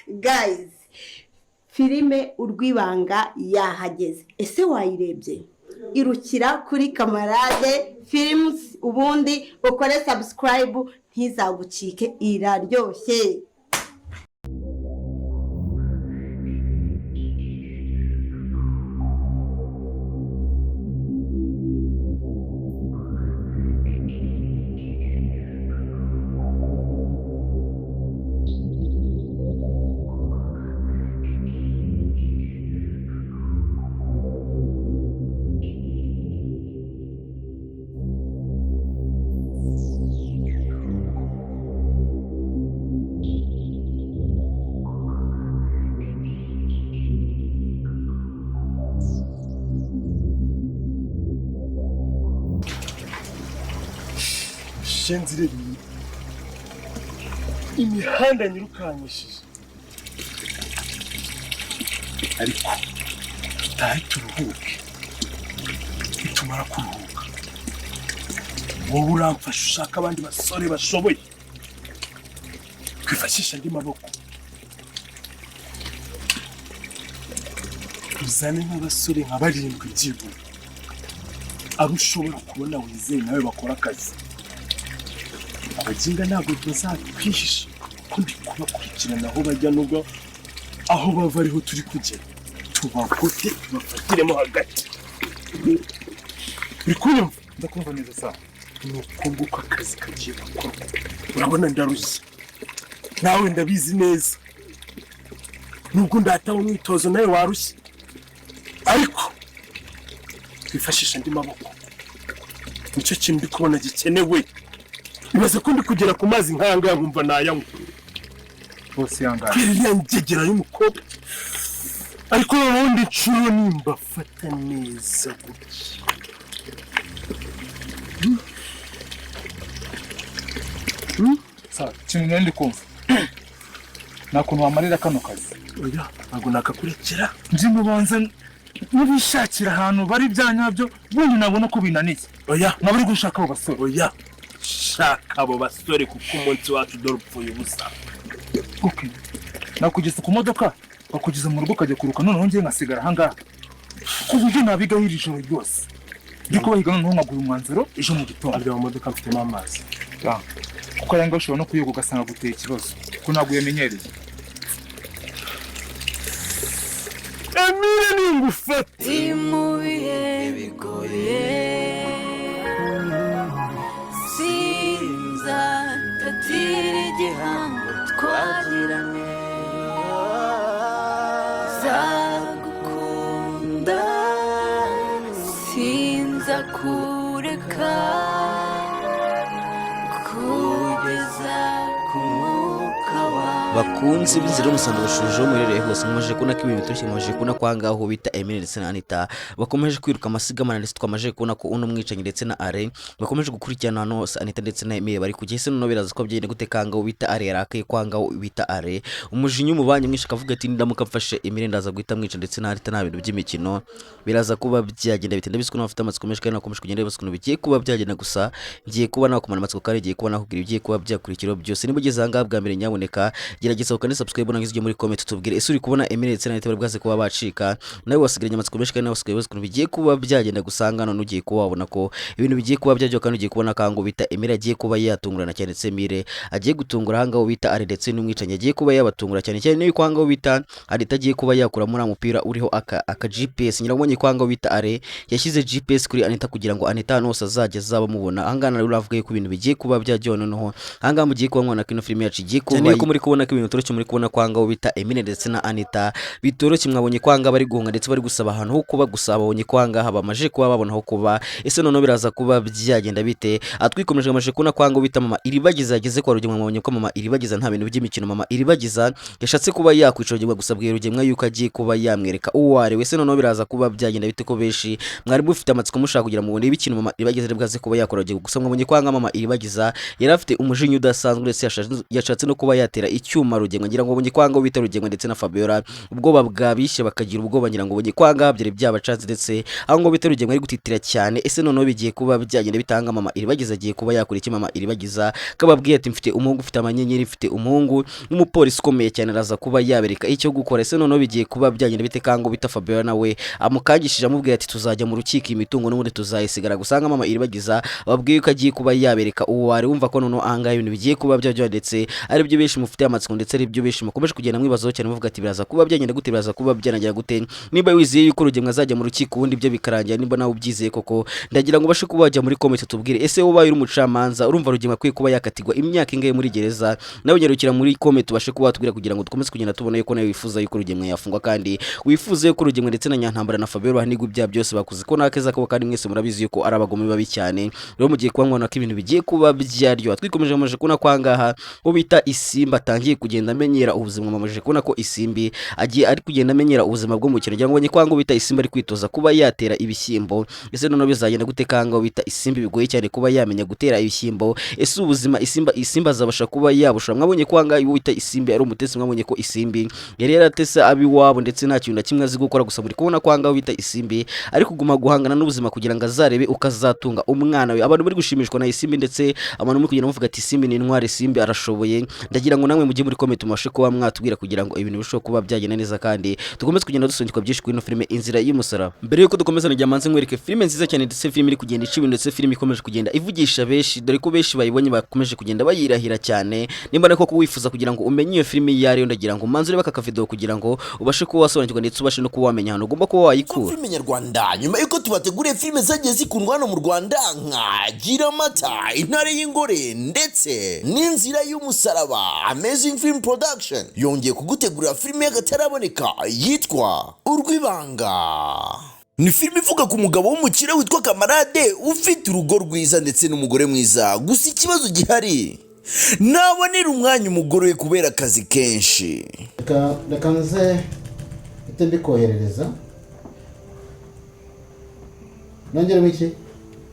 Guys, filime Urwibanga yahageze. Ese wayirebye? Irukira kuri Kamarade Films, ubundi ukore subscribe, ntizagucike, iraryoshye. Shenzi, reba imihanda nyirukankishije, ariko tutahe turuhuke. Nitumara kuruhuka, wowe uramfasha ushaka abandi basore bashoboye, twifashisha andi maboko, uzane nk'abasore nka barindwi byibura, abo ushobora kubona wizeye nawe bakora akazi. Abaginga ntabwo bazatwihisha ko ndi kubakurikirana aho bajya, nubwo aho bava ariho turi kugera. Tubakote, tubafatiremo hagati. Uri kunyumva? Ndakumva neza sa. Ni uko nguko akazi kagiye gukorwa. Urabona ndarushye, nawe ndabizi neza, nubwo ndatawe umwitozo nawe warushye, ariko twifashisha andi maboko, nicyo kintu ndi kubona gikenewe. Ibaze ko ndi kugera ku mazi nk'aya ngaya nkumva nayanywa. Bose yangana. Iriya ngegera y'umukobwa, ariko ubundi nshuro nimbafata neza gutya. Sa, ikintu nari ndi kumva, nta kuntu wamarira kano kazi. Oya, ntabwo nakakurekera. Nzi mubanza mubishakira ahantu bari bya nyabyo, ubundi nabona ko binaniye Oya. nkaba uri gushaka abo basore. Oya, shaka abo basore, kuko umunsi wacu dore upfuye ubusa. Okay, nakugeza ku modoka, bakugeza mu rugo ukajya kuruka, noneho njye nkasigara ahangaha ku buryo nabigaho iri joro ryose ndi kubahiga, noneho nkagura umwanzuro ejo mu gitondo. Arya mu modoka mfitemo amazi. Ah, kuko aya ngaya ushobora no kuyoga ugasanga aguteye ikibazo kuko ntabwo uyamenyereye. Emile, ningufata Turi mu bihe bigoye, sinzatatira igihango twagiranye. Nzagukunda, sinzakureka kugeza ku mwuka wawe. Bakunze b'inzira y'umusaruro bashuje muherereye hose, mumaze kubona ko ibintu bitoroshye. Mumaze kubona ko ahangaha bita Emile ndetse na Anita bakomeje kwiruka amasigamana, ndetse twamaze kubona ko uno mwicanyi ndetse na Are bakomeje gukurikirana ahantu hose Anita ndetse na Emile bari kujya. Ese noneho biraza ko byagenda gute? Kangaho bita Are yarakaye, kwangaho bita Are umujinya umubanye mwinshi, akavuga ati ndamuka mfashe Emile ndaza guhita mwica ndetse na Anita, nta bintu by'imikino. Biraza kuba byagenda bite? Ndabizi ko bafite amatsiko menshi kandi nakomeje kugenda bibaza ukuntu bigiye kuba byagenda. Gusa ngiye kuba nakumara amatsiko kandi ngiye kuba nakubwira ibigiye kuba byakurikiraho byose. Niba ugeze ahangaha bwa mbere, nyaboneka gerageza ukande subscribe, nangize ujye muri comment tubwire: ese uri kubona Emile ndetse na Anita bari bwaze kuba bacika? Nawe wasigaranye amatsiko menshi kandi nawe wasigaye wibaza ukuntu bigiye kuba byagenda. Gusanga none ugiye kuba wabona ko ibintu bigiye kuba byaryoha, kandi ugiye kubona kango bita Emile agiye kuba yatungurana cyane, ndetse Emile agiye gutungura ahangaho bita Ari ndetse n'umwicanyi agiye kuba yabatungura cyane cyane niyo ahangaho bita Ari agiye kuba yakuramo uriya mupira uriho aka GPS. Nyirabonye ko ahangaho bita Are yashyize GPS kuri Anita kugira ngo Anita ahantu hose azajya azaba amubona. Ahangaha nawe uravuga yuko ibintu bigiye kuba byaryoha. Noneho ahangaha mugiye kuba mubona ko ino filime yacu igiye kuba, cyane yuko muri kubona ko ibintu bitoroshye. Muri kubona ko ahangaho bita Emile ndetse na Anita bitoroshye. Mwabonye ko ahangaha bari guhunga ndetse bari gusaba ahantu ho kuba, gusa babonye ko ahangaha bamaze kuba babona aho kuba. Ese noneho biraza kuba byagenda bite? Atwikomeje amaje kubona ko ahangaho bita mama Iribagiza yageze kwa Rugemwa. Mwabonye ko mama Iribagiza nta bintu by'imikino, mama Iribagiza yashatse kuba yakwica Rugemwa, gusa abwira Rugemwa yuko agiye kuba yamwereka uwo ari we. Ese noneho biraza kuba byagenda bite, ko benshi mwari mufite amatsiko mushaka kugira mubone ibintu mama Iribagiza ari bwaze kuba yakora Rugemwa? Gusa mwabonye ko ahangaha mama Iribagiza yari afite umujinya udasanzwe, ndetse yashatse no kuba yatera icyuma. icyuma Rugemwe. Ngira ngo ubonye kwanga bita Rugemwe ndetse na Fabiola ubwoba bwabishe bakagira ubwoba, ngira ngo ubonye kwanga byari byabacanze, ndetse aho ngo bita Rugemwe ari gutitira cyane. Ese noneho bigiye kuba byagenda bitanga mama Iribagiza agiye kuba yakora iki? Mama Iribagiza kababwiye ati mfite umuhungu ufite amanyenyeri, mfite umuhungu w'umupolisi ukomeye cyane, araza kuba yabereka icyo gukora. Ese noneho bigiye kuba byagenda bite kango bita Fabiola nawe amukangishije amubwira ati tuzajya mu rukiko, iyi mitungo n'ubundi tuzayisigara. Gusanga mama Iribagiza ababwiye ko agiye kuba yabereka uwo wari wumva ko noneho ahangaha ibintu bigiye kuba byaryoha, ndetse ari byo benshi mufite amatsiko, ndetse ari byo benshi mukomeje kugenda mwibazaho cyane muvuga ati biraza kuba byagenda gute, biraza kuba byanagera gute. Niba wizeye yuko Rugemwe azajya mu rukiko ubundi ibyo bikarangira, nimba nawe ubyizeye koko, ndagira ngo ubashe kuba wajya muri comment tubwire ese wowe ubaye uri umucamanza urumva Rugemwe akwiye kuba yakatirwa imyaka ingahe muri gereza? Nawe nyarukira muri comment ubashe kuba watubwira kugira ngo dukomeze kugenda tubona yuko nawe wifuza yuko Rugemwe yafungwa, kandi wifuza yuko Rugemwe ndetse na Nyantambara na Fabiola bahanirwa ibyaha byose bakoze, ko nakeza kabo, kandi mwese murabizi yuko ari abagome babi cyane. Rero mugiye kuba mubona ko ibintu bigiye kuba byaryoha. Twikomeje mamaje kubona ko ahangaha uwo bita Isimbi atangiye kugenda amenyera ubuzima. Mamaje kubona ko Isimbi agiye ari kugenda amenyera ubuzima bwo mu kintu, ngira ngo ngo bita Isimbi ari kwitoza kuba yatera ibishyimbo. Ese noneho bizagenda gute kanga bita Isimbi bigoye cyane kuba yamenya gutera ibishyimbo? Ese ubuzima Isimbi azabasha kuba yabushora? Mwabonye ko ahangaha uwo bita Isimbi ari umutesi, mwabonye ko Isimbi yari yaratese ab'iwabo ndetse nta kintu na kimwe azi gukora. Gusa muri kubona ko ahangaha bita Isimbi ari kuguma guhangana n'ubuzima kugira ngo azarebe uko azatunga umwana we. Abantu bari gushimishwa na Isimbi, ndetse abantu muri kugenda bavuga ati Isimbi ni intwari, Isimbi arashoboye. Ndagira ngo namwe mujye muri comment mubashe kuba mwatubwira kugira ngo ibintu birusheho kuba byagenda neza, kandi dukomeze kugenda dusungirwa byinshi kuri ino filime Inzira y'Umusaraba. Mbere yuko dukomeza najya manze nkwereke filime nziza cyane, ndetse filime iri kugenda ica ibintu, ndetse filime ikomeje kugenda ivugisha benshi, dore ko benshi bayibonye bakomeje kugenda bayirahira cyane. Nimba nako wifuza kugira ngo umenye iyo filime iyo ariyo, ndagira ngo umanze urebe aka kavideo kugira ngo ubashe kuba wasobanukirwa, ndetse ubashe no kuba wamenya ahantu ugomba kuba wayikura. Filime nyarwanda, nyuma y'uko tubateguriye filime zagiye zikundwa hano mu Rwanda nka Gira Amata, Intare y'Ingore ndetse n'Inzira y'Umusaraba, Amazing Film Production yongeye kugutegurira filime y'akataraboneka yitwa Urw'Ibanga. Ni filime ivuga ku mugabo w'umukire witwa Kamarade, ufite urugo rwiza ndetse n'umugore mwiza. Gusa ikibazo gihari, ntabonera umwanya umugore we kubera akazi kenshi. Reka nze mpite mbikoherereza. Nongeremo iki?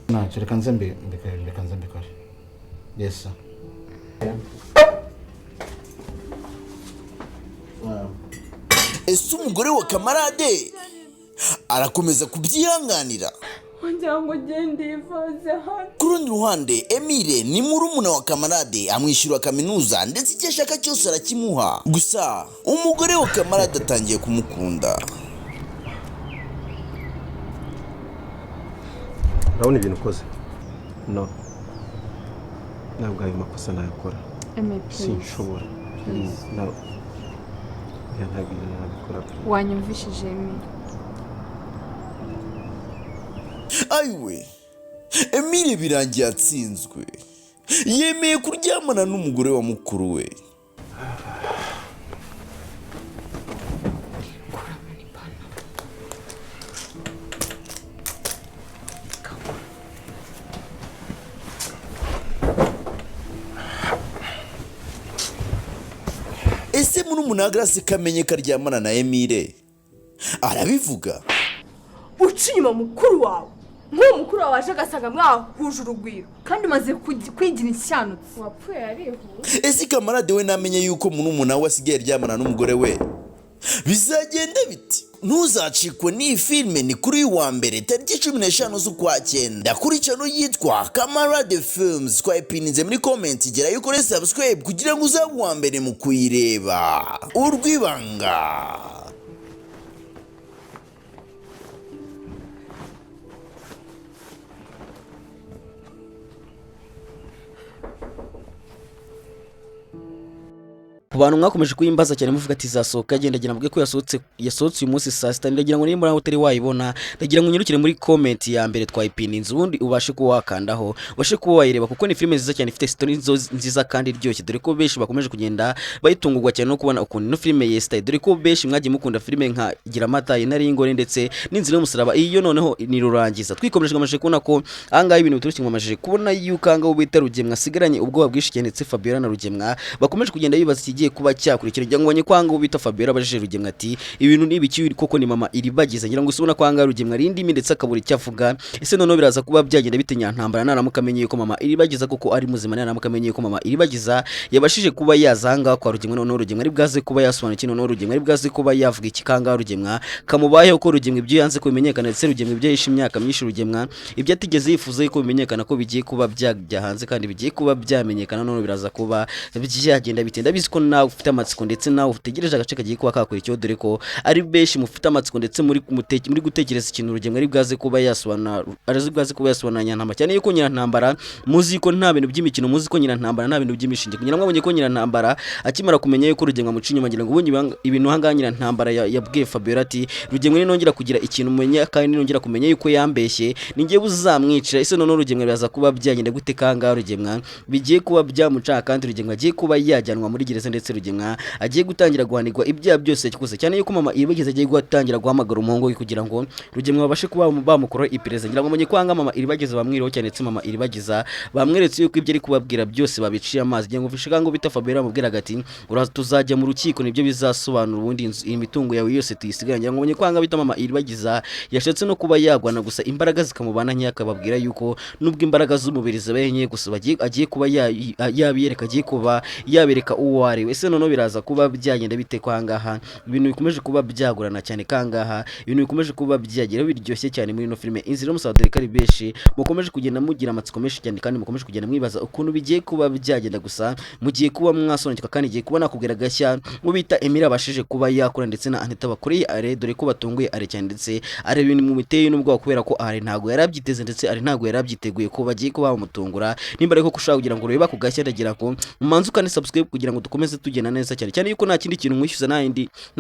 Ntacyo, reka nze reka nze mbikore. Yes sir. Ese umugore wa Kamarade arakomeza kubyihanganira? Wagira ngo ugende yivanze hano. Ku rundi ruhande, Emile ni murumuna wa Kamarade, amwishyura kaminuza ndetse icyo ashaka cyose arakimuha. Gusa umugore wa Kamarade atangiye kumukunda. Urabona ibintu ukoze? No, ntabwo ayo makosa nayakora. Sinshobora. Please, no. Oya, ntabwo ibintu nabikora. Wanyumvishije, Emi? Ayiwe, Emile birangiye atsinzwe, yemeye kuryamana n'umugore wa mukuru we. Kuramo n'ipantaro. Ese murumuna wa Grace kamenye ko aryamana na Emile, arabivuga? Uca inyuma mukuru wawe, nk'uwo mukuru wawe waje agasanga mwahuje urugwiro. Kandi umaze kwigira inshanutsi. Wapfuye yarihuse. Ese Kamarade we namenye yuko murumuna we asigaye aryamana n'umugore we, bizagenda biti? Ntuzacikwe n'iyi filime. Ni kuri uyu wa mbere tariki 15 z'ukwa 9 kuri channel yitwa Kamarade Films. Twayipininze muri comment. Gerayo ukore subscribe kugira ngo uzabe uwa mbere mu kuyireba. Urw'Ibanga. Ku bantu mwakomeje kuyimbaza cyane muvuga ati izasohoka, agenda agira mvuge ko yasohotse uyu munsi saa sita. Ndagira ngo nimba nawe utari wayibona, ndagira ngo unyarukire muri comment ya mbere twayipininze, ubundi ubashe kuba wakandaho, ubashe kuba wayireba, kuko ni filime nziza cyane ifite story nziza kandi iryoshye, dore ko benshi bakomeje kugenda bayitungurwa cyane no kubona ukuntu ino filime yesitaye, dore ko benshi mwagiye mukunda filime nka Gira Amata, Intare y'Ingore ndetse n'Inzira y'Umusaraba. Iyo noneho ni rurangiza. Twikomeje ngamajije kubona ko ahangaha ibintu biturutse, ngamajije kubona yuko ahangaha bita Rugemwa asigaranye ubwoba bwinshi cyane, ndetse Fabiola na Rugemwa bakomeje kugenda bibaza ikigiye kigiye kuba cyakurikira. Ngira ngo ubonye ko ahangaha bita Fabiola abajije Rugemwa ati ibintu ni ibiki koko, ni mama Iribagiza. Ngira ngo usubona ko ahangaha Rugemwa ari indimi ndetse akabura icyo avuga. Ese noneho biraza kuba byagenda bite Nyantambara naramuka amenye yuko mama Iribagiza koko ari muzima, naramuka amenye yuko mama Iribagiza yabashije kuba yaza ahangaha kwa Rugemwa? Noneho Rugemwa ari bwaze kuba yasobanura, noneho Rugemwa ari bwaze kuba yavuga iki kangaha Rugemwa kamubayeho, ko Rugemwa ibyo yanze ko bimenyekana, ndetse Rugemwa ibyo yishe imyaka myinshi, Rugemwa ibyo atigeze yifuza yuko bimenyekana ko bigiye kuba byajya hanze kandi bigiye kuba byamenyekana. Noneho biraza kuba byagenda bite? Ndabizi ko nawe ufite amatsiko ndetse nawe utegereje agace kagiye kuba kakurikiyeho, dore ko ari benshi mufite amatsiko ndetse muri gutekereza ikintu Rugemwa ari bwaze kuba yasobanura, ari bwaze kuba yasobanura Nyantambara, cyane yuko Nyirantambara muzi ko nta bintu by'imikino, muzi ko Nyirantambara nta bintu by'imishinge. Kugira ngo mwabonye ko Nyirantambara akimara kumenya yuko Rugemwa amuca inyuma, ngira ngo ubundi ibintu ahangaha Nyirantambara yabwiye Fabiola ati Rugemwa ninongera kugira ikintu umenya kandi ninongera kumenya yuko yambeshye ni njyewe uzamwicira. Ese noneho Rugemwa biraza kuba byagenda gute kangaha Rugemwa bigiye kuba byamuca, kandi Rugemwa agiye kuba yajyanwa muri gereza, ndetse Rugemwa agiye gutangira guhanirwa ibyaha byose yakoze, cyane yuko mama Iribagiza agiye gutangira guhamagara umuhungu we kugira ngo Rugemwa babashe kuba bamukora iperereza. Ngira ngo mumenye ko ahangaha mama Iribagiza bamwiriho cyane, ndetse mama Iribagiza bamweretse yuko ibyo ari kubabwira byose babiciye amazi. Ngira ngo mfishe ngo bita Fabiola amubwiraga ati uraza tuzajya mu rukiko nibyo bizasobanura ubundi imitungo yawe yose tuyisigaye. Ngira ngo mumenye ko ahangaha bita mama Iribagiza yashatse no kuba yagwana, gusa imbaraga zikamubana nke, akababwira yuko nubwo imbaraga z'umubiri zibaye nke gusa agiye kuba yabiyereka, agiye kuba yabereka uwo ari we. Ese noneho biraza kuba byagenda bite ko ahangaha ibintu bikomeje kuba byagorana cyane, kangaha ibintu bikomeje kuba byagera biryoshye cyane muri ino filime Inzira y'Umusaraba, dore ko ari benshi mukomeje kugenda mugira amatsiko menshi cyane kandi mukomeje kugenda mwibaza ukuntu bigiye kuba byagenda. Gusa mugiye kuba mwasobanukirwa kandi igiye kuba nakubwira gashya mu bita Emile abashije kuba yakora ndetse na Anita bakoreye Are, dore ko batunguye Are cyane, ndetse Are ibintu mu biteye n'ubwoba kubera ko Are ntago yarabyiteze ndetse Are ntago yarabyiteguye ko bagiye kuba bamutungura. Nimba ariko ko ushaka kugira ngo urebe ako gashya, ndagira ngo umanze ukane subscribe kugira ngo dukomeze tugenda neza cyane cyane yuko nta kindi kintu nkwishyuza, nta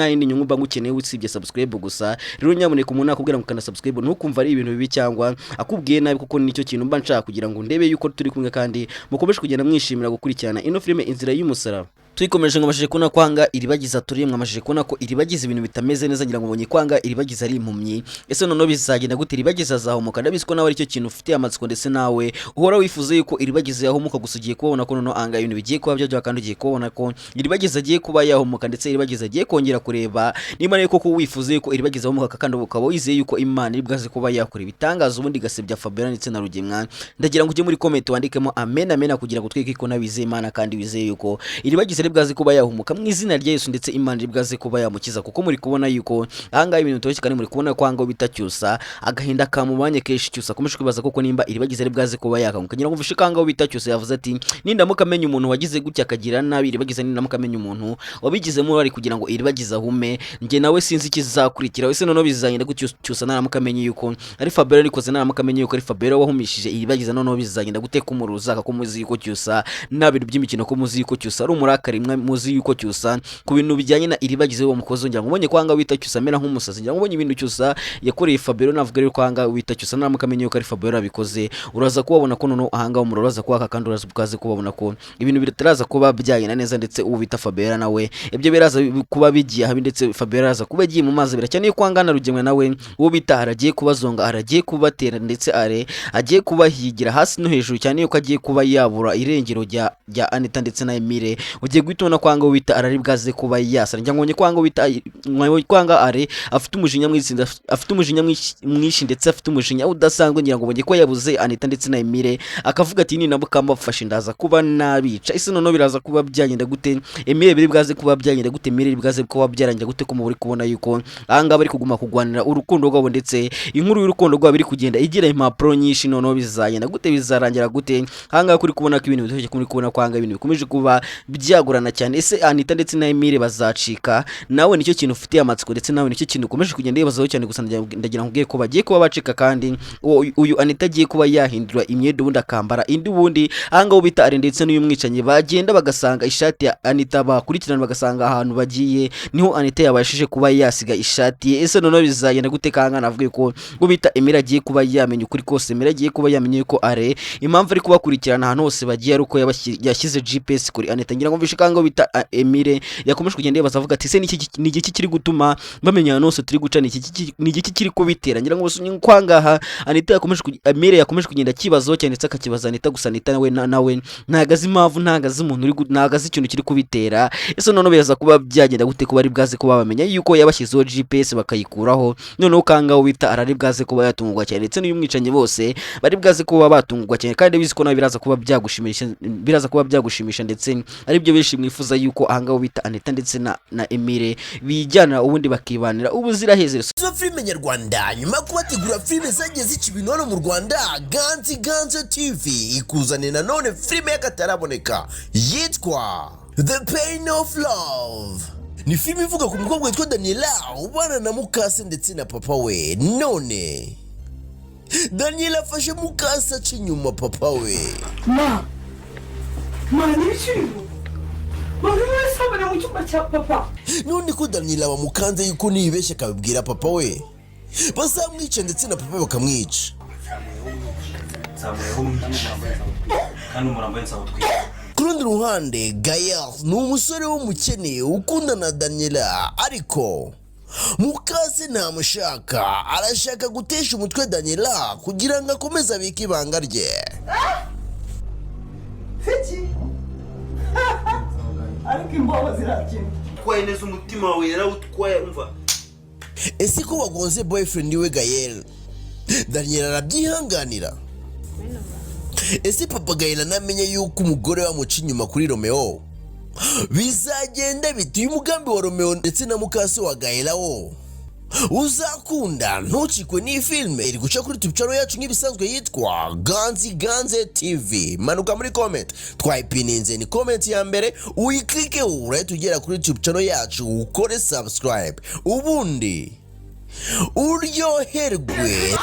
yindi nyungu mba ngukeneye usibye subscribe gusa. Rero nyamuneka umuntu nakubwira ngo kanda subscribe ntukumva ari ibintu bibi cyangwa akubwiye nabi, kuko nicyo kintu mba nshaka kugira ngo ndebe yuko turi kumwe kandi mukomeje kugenda mwishimira gukurikirana ino filime Inzira y'Umusaraba. Tuyikomeje ngo amashije kubona kwanga Iribagiza turi mwamashije kubona ko Iribagiza ibintu bitameze neza. Ngira ngo mbonye kwanga Iribagiza ari impumyi. Ese noneho bizagenda gute? Iribagiza azahumuka? Ndabizi ko nawe aricyo kintu ufitiye amatsiko ndetse nawe uhora wifuza yuko Iribagiza yahumuka. Gusa ugiye kubona ko noneho anga ibintu bigiye kuba byajya kandi ugiye kubona ko Iribagiza agiye kuba yahumuka ndetse Iribagiza agiye kongera kureba. Niba rero koko wifuza yuko Iribagiza ahumuka kandi ukaba wizeye yuko Imana iri bwaze kuba yakora ibitangaza ubundi igasebya Fabiola ndetse na Rugemwa, ndagira ngo ujye muri comment wandikemo amen amen kugira ngo tweke ko nawe wizeye Imana kandi wizeye yuko Iribagiza iri bwaze kuba yahumuka mu izina rya Yesu, ndetse Imana iri bwaze kuba yamukiza, kuko muri kubona yuko ahangaha ibintu bitoroshye kandi muri kubona ko ahangaha bita Cyusa agahinda kamubanye kenshi. Cyusa akomeje kwibaza koko nimba Iribagiza ari bwaze kuba yakanguka. Ngira ngo mvishe ko ahangaha bita Cyusa yavuze ati nindamuka amenya umuntu wagize gutya akagira nabi Iribagiza, nindamuka amenya umuntu wabigizemo uruhare kugira ngo Iribagiza ahume, njye nawe sinzi ikizakurikira. Ese noneho bizagenda gutyo Cyusa naramuka amenye yuko ari Fabiola arikoze, naramuka amenye yuko ari Fabiola wahumishije Iribagiza? Noneho bizagenda gute kumuruza ko muzi yuko Cyusa nta bintu by'imikino, ko muzi yuko Cyusa ari umurakari, muzi yuko Cyusa ku bintu bijyanye na Iribagiza uwo mukozi? Ngira ngo ubonye ko ahangaha wita Cyusa amera nk'umusazi. Ngira ngo ubonye ibintu Cyusa yakoreye Fabiola. Navuga rero ko ahangaha wita Cyusa naramuka amenye yuko ari Fabiola abikoze, uraza kubabona ko noneho ahangaha umuriro uraza kwaka kandi uraza ukaze kubabona ko ibintu bitaraza kuba byagenda neza, ndetse uwo bita Fabiola nawe ibyo biraza kuba bigiye ahabi, ndetse Fabiola araza kuba agiye mu mazi abira cyane yuko ahangana Rugemwe nawe uwo bita aragiye kubazonga, aragiye kubatera, ndetse are agiye kubahigira hasi no hejuru, cyane yuko agiye kuba yabura irengero rya Anita ndetse na Emile. Ugiye guhita ubona ko ahangaha wita arari bwaze kuba yasara. Njya ngo kwanga wita kwanga are afite umujinya mwinshi, afite umujinya mwinshi ndetse afite umujinya udasanzwe. Ngira ngo bonye ko yabuze Anita ndetse na Emile, akavuga ati ni nabo kambafashe ndaza kuba nabica. Ese noneho biraza kuba byagenda gute? Emile biri bwaze kuba byagenda gute? Emile biri bwaze kuba byarangira gute? Ko muri kubona yuko ahangaha bari kuguma kugwanira urukundo rwabo, ndetse inkuru y'urukundo rwabo iri kugenda igira impapuro nyinshi. Noneho bizagenda gute? Bizarangira gute? Ahangaha kuri kubona ko ibintu bitoroshye, kuri kubona ko ahangaha ibintu bikomeje kuba byagorana cyane. Ese Anita ndetse na Emile bazacika? Nawe nicyo kintu ufitiye amatsiko ndetse nawe nicyo kintu ukomeje kugenda wibazaho cyane. Gusa ndagira ngo nkubwire ko bagiye kuba bacika kandi uyu Anita agiye kuba yahindura imyenda ubundi akambara indi. Ubundi ahangaha bita Ari ndetse n'uyu mwicanyi bagenda bagasanga ishati ya Anita, bakurikirana bagasanga ahantu bagiye niho Anita yabashije kuba yasiga ishati ye. Ese noneho bizagenda gute? Kanga navuga ko ngo bita Emile agiye kuba yamenya ukuri kose. Emile agiye kuba yamenye ko Are impamvu ari kubakurikirana ahantu hose bagiye ari uko yashyize GPS kuri Anita. Ngira ngo mvishe. kango bita Emile yakomeje kugenda yibaza avuga ati: "Se ni igiki kiri gutuma bamenya ahantu hose turi guca? Ni igiki kiri kubitera?" Ngira ngo bose kwangaha Anita yakomeje Emile yakomeje kugenda akibazaho cyane, ndetse akakibaza Anita. Gusa Anita nawe nawe ntago azi impamvu, ntago azi umuntu uri ntago azi ikintu kiri kubitera. Ese noneho biraza kuba byagenda gute kuba ari bwaze kuba bamenya yuko yabashyizeho GPS bakayikuraho? Noneho kangaho bita arari bwaze kuba yatungurwa cyane, ndetse n'uyu mwicanyi bose bari bwaze kuba batungurwa cyane, kandi bizi ko nawe biraza kuba byagushimisha, ndetse aribyo benshi mwifuza yuko ahangaho bita Anita ndetse na Emile bijyana, ubundi bakibanira ubuziraherezo. Izo filime nyarwanda, nyuma yo kubategura filime zagiye zica ibintu hano mu Rwanda, Ganzi Ganze TV ikuzaniye nanone filime y'akataraboneka yitwa The Pain of Love. Ni filime ivuga ku mukobwa witwa Daniela ubana na mukase ndetse na papa we. None Daniela afashe mukase aca inyuma papa we. Ma, ma, n'ibiciro buri wese abona mu cyumba cya papa. None ko Daniela bamukanze yuko niyibeshya akabibwira papa we bazamwica, ndetse na papa bakamwica. Nzamuyeho kandi umurambo we nzawutwika. Ku rundi ruhande, Gael ni umusore w'umukene ukundana na Daniela, ariko mukase ntamushaka, arashaka gutesha umutwe Daniela kugira ngo akomeze abike ibanga rye. Fiki, ariko imbobo zirakina. Utwaye neza umutima wawe, yarawutwaye, umva. Ese ko wagonze boyfriend we Gael, Daniela arabyihanganira? Ese papa Gael anamenye yuko umugore we amuca inyuma kuri Romeo, bizagenda bite? Uyu mugambi wa Romeo ndetse na mukase wa Gael wo uzakunda? Ntucikwe n'iyi filime iri guca kuri YouTube channel yacu nk'ibisanzwe yitwa Ganzi Ganze TV. Manuka muri comment, twayipininze, ni comment ya mbere, uyiklikeho urahita ugera kuri YouTube channel yacu, ukore subscribe ubundi uryoherwe.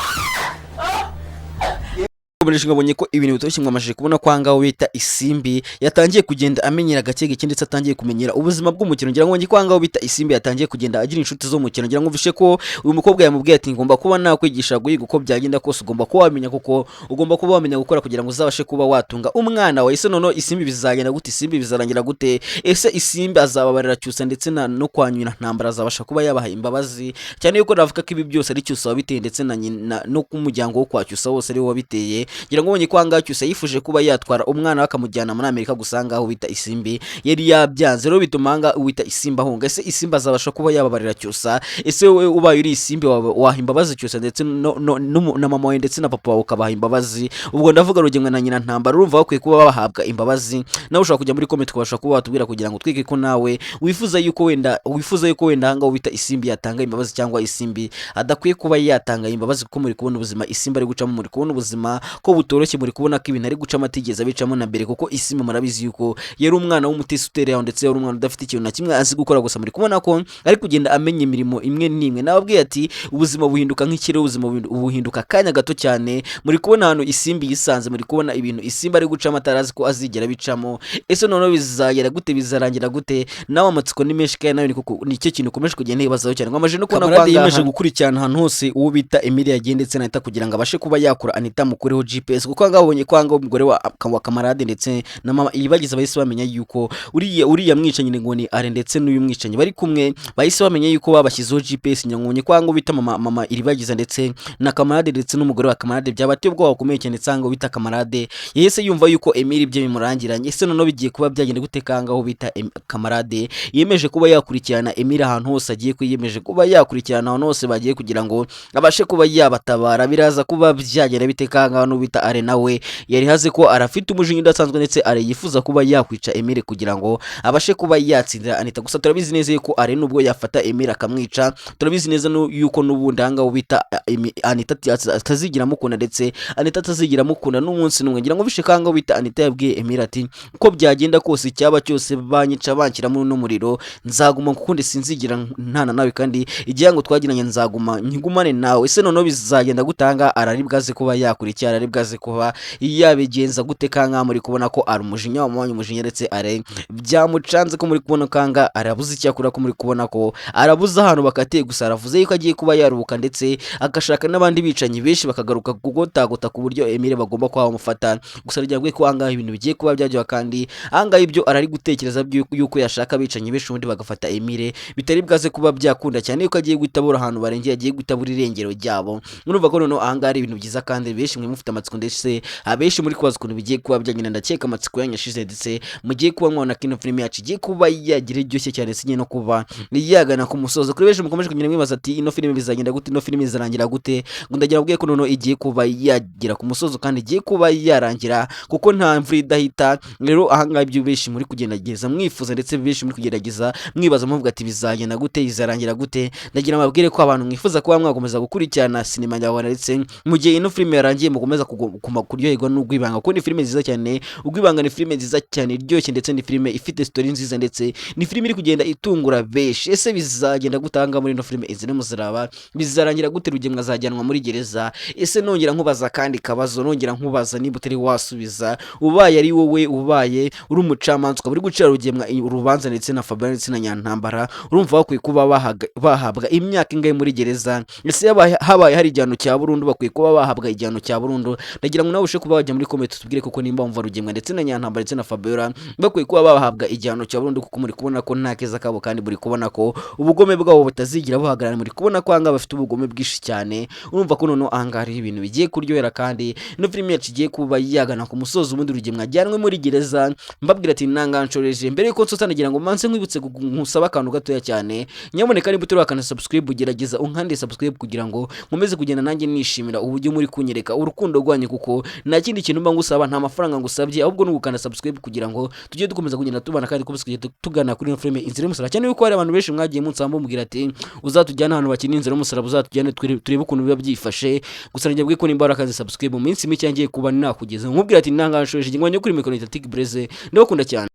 Ngabonye ko ibintu bitoroshye. Mwamashije kubona ko ahangaha bita Isimbi yatangiye kugenda amenyera gake gake, ndetse atangiye kumenyera ubuzima bw'umukino. Ngira ngo ko ahangaha bita Isimbi yatangiye kugenda agira inshuti zo mukino. Ngira ngo mvishe ko uyu mukobwa yamubwiye ati: "Ngomba kuba nakwigisha guhiga, uko byagenda kose ugomba kuba wamenya, kuko ugomba kuba wamenya gukora kugira ngo uzabashe kuba watunga umwana wawe." Ese noneho Isimbi bizagenda gute? Isimbi bizarangira gute? Ese Isimbi azababarira Cyusa ndetse na no kwa nyina Ntambara, azabasha kuba yabaha imbabazi? Cyane yuko navuga ko ibi byose ari Cyusa wabiteye, ndetse na nyina no ku muryango wo kwa Cyusa wose ari we wabiteye. Ngira ngo ubonye ko ahangaha Cyusa yifuje kuba yatwara umwana we akamujyana muri Amerika, gusa ahangaha wita Isimbi yari yabyanze, rero bituma ahangaha wita Isimbi ahunga. Ese Isimbi azabasha kuba yababarira Cyusa? Ese wowe ubaye uri Isimbi waha imbabazi Cyusa ndetse na mama wawe ndetse na papa wawe, ukabaha imbabazi? Ubwo ndavuga Rugemwe na nyina Ntambara, urumva bakwiye kuba bahabwa imbabazi? Nawe ushobora kujya muri comment ukabasha kuba watubwira kugira ngo twige ko nawe wifuza yuko wenda ahangaha wita Isimbi yatanga imbabazi cyangwa Isimbi adakwiye kuba yatanga imbabazi, kuko muri kubona ubuzima Isimbi ari gucamo, muri kubona ubuzima ko butoroshye, muri kubona ko ibintu ari gucamo atigeze abicamo na mbere, kuko Isimbi murabizi yuko yari umwana w'umutesi utereye aho, ndetse yari umwana udafite ikintu na kimwe azi gukora. Gusa muri kubona ko ari kugenda amenya imirimo imwe n'imwe. Nababwiye ati ubuzima buhinduka nk'ikirere, ubuzima buhinduka akanya gato cyane. Muri kubona ahantu Isimbi yisanze, muri kubona ibintu Isimbi ari gucamo atarazi ko azigera abicamo. Ese noneho bizagera gute? Bizarangira gute? Nawe amatsiko ni menshi, kandi nawe ni kuko nicyo kintu ukomeje kugenda yibazaho cyane. Ngo no kubona ko yiyemeje gukurikirana ahantu hose uwo bita Emilia yagiye ndetse na Anita, kugira ngo abashe kuba yakura Anita mukureho GPS, kuko ahangaha abonye ko ahangaha umugore wa Kamarade ndetse na mama Ibagize bahise bamenya yuko uriya mwicanyi ngo ni Are ndetse n'uyu mwicanyi bari kumwe, bahise bamenya yuko babashyizeho GPS. Nyamwonye ko ahangaha bita mama Iribagiza ndetse na Kamarade ndetse n'umugore wa Kamarade byabateye ubwoba bukomeye cyane, ndetse ahangaha bita Kamarade yahise yumva yuko Emile ibye bimurangiranye. Ese noneho bigiye kuba byagenda gute? Kangaho bita Kamarade yemeje kuba yakurikirana Emile ahantu hose agiye, kwiyemeje kuba yakurikirana ahantu hose bagiye kugira ngo abashe kuba yabatabara. Biraza kuba byagenda bite? Kangaho n'ubita Are nawe yari haze ko arafite umujinya udasanzwe, ndetse Are yifuza kuba yakwica Emile kugira ngo abashe kuba yatsindira Anita. Gusa turabizi neza yuko Are nubwo yafata Emile akamwica, turabizi neza yuko n'ubundi ahangaha bita Anita atazigira amukunda, ndetse Anita atazigira amukunda n'umunsi n'umwe. Ngira ngo bishe kangaho bita Anita yabwiye Emile ati: "Uko byagenda kose, icyaba cyose, banyica banshyira muri uno muriro, nzaguma kukundi, sinzigira ntana nawe, kandi igihango twagiranye nzaguma nkigumane nawe." Ese noneho bizagenda gutanga? Arari bwaze kuba yakora iki? Arari bwaze kuba yabigenza gute. Kanga muri kubona ko ari umujinya wamubanye umujinya, ndetse are byamucanze ko muri kubona kanga arabuze icyakora, ko muri kubona ko arabuze ahantu bakatiye. Gusa aravuze yuko agiye kuba yaruhuka ndetse agashaka n'abandi bicanyi benshi bakagaruka kugotagota ku buryo Emile bagomba kuba bamufata. Gusa ryabwiye ko ahangaha ibintu bigiye kuba byaryoha, kandi ahangaha ibyo arari gutekereza yuko yashaka abicanyi benshi ubundi bagafata Emile bitari bwaze kuba byakunda, cyane yuko agiye guhita abura ahantu barengeye, agiye guhita abura irengero ryabo. Murumva ko noneho ahangaha ari ibintu byiza, kandi benshi mwe mufite amatsiko, ndetse abenshi muri kubaza ukuntu bigiye kuba byagenda. Ndakeka amatsiko yanyu yashize, ndetse mugiye kuba mwabona ko ino filime yacu igiye kuba yagira iryoshye cyane, sinye no kuba yagana ku musozo. Kuri benshi mukomeje kugenda mwibaza ati ino filime bizagenda gute, ino filime izarangira gute, ngo ndagira mbwiye ko noneho igiye kuba yagera ku musozo kandi igiye kuba yarangira, kuko nta mvura idahita. Rero ahangaha ibyo benshi muri kugerageza mwifuza, ndetse benshi muri kugerageza mwibaza muvuga ati bizagenda gute, izarangira gute, ndagira mbabwire ko abantu mwifuza kuba mwakomeza gukurikirana sinema nyarwanda, ndetse mu gihe ino filime yarangiye mukomeza kuryoherwa n'Urwibanga, kuko ni filime nziza cyane. Urwibanga ni filime nziza cyane iryoshye, ndetse ni filime ifite story nziza, ndetse ni filime iri kugenda itungura benshi. Ese bizagenda gutanga muri ino filime Inzira y'Umusaraba bizarangira gute? Rugemwa azajyanwa muri gereza? Ese nongera nkubaza kandi kabazo, nongera nkubaza niba utari wasubiza, ubaye ari wowe, ubaye uri umucamanza ukaba uri gucira Rugemwa urubanza ndetse na Fabien ndetse na Nyantambara, urumva bakwiye kuba bahabwa imyaka ingahe muri gereza? Ese habaye hari igihano cya burundu, bakwiye kuba bahabwa igihano cya burundu? Ndagira ngo nawe ushe kuba wajya muri comment tubwire kuko nimba wumva Rugemwa ndetse na Nyantambara ndetse na Fabiola bakwiye kuba bahabwa igihano cya burundu, kuko muri kubona ko nta keza kabo, kandi muri kubona ko ubugome bwabo butazigira buhagarara. Muri kubona ko ahangaha bafite ubugome bwinshi cyane. Urumva ko noneho ahangaha hariho ibintu bigiye kuryohera, kandi ino filime yacu igiye kuba yagana ku musozo, ubundi Rugemwa ajyanwe muri gereza. Mbabwira ati ntanganshoreje mbere yuko nsoza, nagira ngo manze nkwibutse nkusaba akantu gatoya cyane. Nyamuneka niba utarakanda subscribe, gerageza unkande subscribe kugira ngo nkomeze kugenda nanjye nishimira uburyo muri kunyereka urukundo rwanyu, kuko nta kindi kintu mba ngusaba, nta mafaranga ngusabye, ahubwo ni ugukanda subscribe kugira ngo tujye dukomeza kugenda tubana kandi dukomeze kugenda tugana kuri ino filime Inzira y'Umusaraba. Cyane yuko hari abantu benshi mwagiye munsaba mubwira ati uzatujyane ahantu bakina Inzira y'Umusaraba, uzatujyane turebe ukuntu biba byifashe. Gusa njye bwe ko nimba warakaze subscribe, mu minsi mike ngiye kuba nakugeza nkubwira ati ntanganshoreje ngwanye kuri mikoro Tig Breze, ndabakunda cyane.